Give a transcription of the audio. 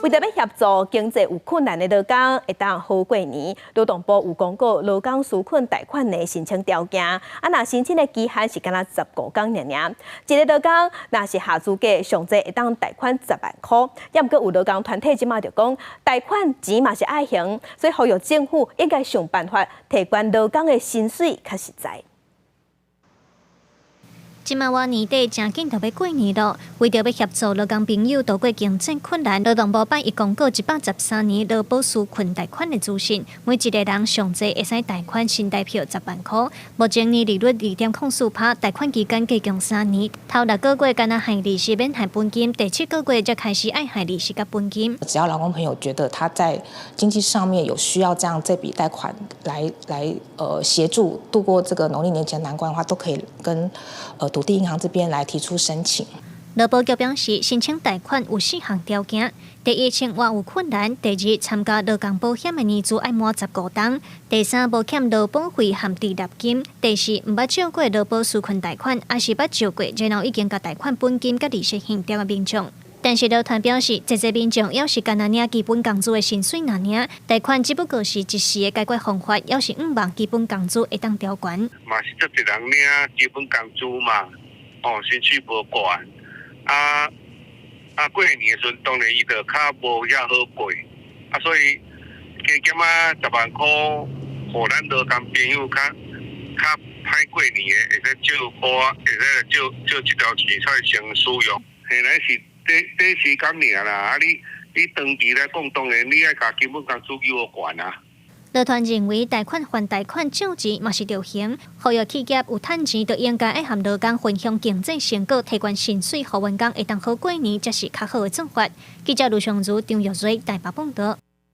為著欲協助經濟有困難的勞工會當好過年，勞動部有公告勞工紓困貸款的申請條件。啊，若申請的期限是干焦15工爾爾。一个勞工若是合資格，上濟會當貸款10萬箍。也毋過有勞工團體這馬就講，貸款錢嘛是愛還，所以呼籲政府應該想辦法提懸勞工的薪水較實在。這馬倚年底誠緊就欲過年囉，為著欲協助勞工朋友渡過經濟困難，勞動部拜一公告113年勞保紓困貸款的資訊，每一个人上濟會使貸款新台票十萬箍，目前年利率2.04%，貸款期間計共3年，頭6個月干焦還利息免還本金，第七個月才開始愛還利息佮本金。只要勞工朋友覺得他在經濟上面有需要，這樣這筆貸款來協助度過這個農曆年前難關的話，都可以跟土地銀行這邊來提出申請。勞保局表示，申請貸款有四項條件：第一，生活有困難；第二，參加勞工保險的年資愛滿15冬；第三，無欠勞保費和滯納金；第四，毋捌借過勞保紓困貸款，抑是捌借過，然後已經共貸款本金佮利息還掉的民眾。但是勞團表示，這濟民眾猶是干焦領基本工資的薪水爾爾，貸款只不過是一時的解決方法，猶是向望基本工資會當調懸。嘛是足濟人領基本工資嘛，哦，薪水無懸，啊啊過年的時陣，當然伊就較無遐好過，啊所以加減仔十萬箍，予咱勞工朋友較較歹過年的，會使借箍，會使借借這條錢出來先使用。現在是短短時間爾啦，啊你你長期來講，當然你愛共基本工資予懸啊。勞團認為，貸款還貸款借錢嘛是著還，呼籲企業有趁錢就應該愛和勞工分享經濟成果，提懸薪水，予員工會當好過年，才是較好的做法。記者盧尚如、張玉瑞台北報導。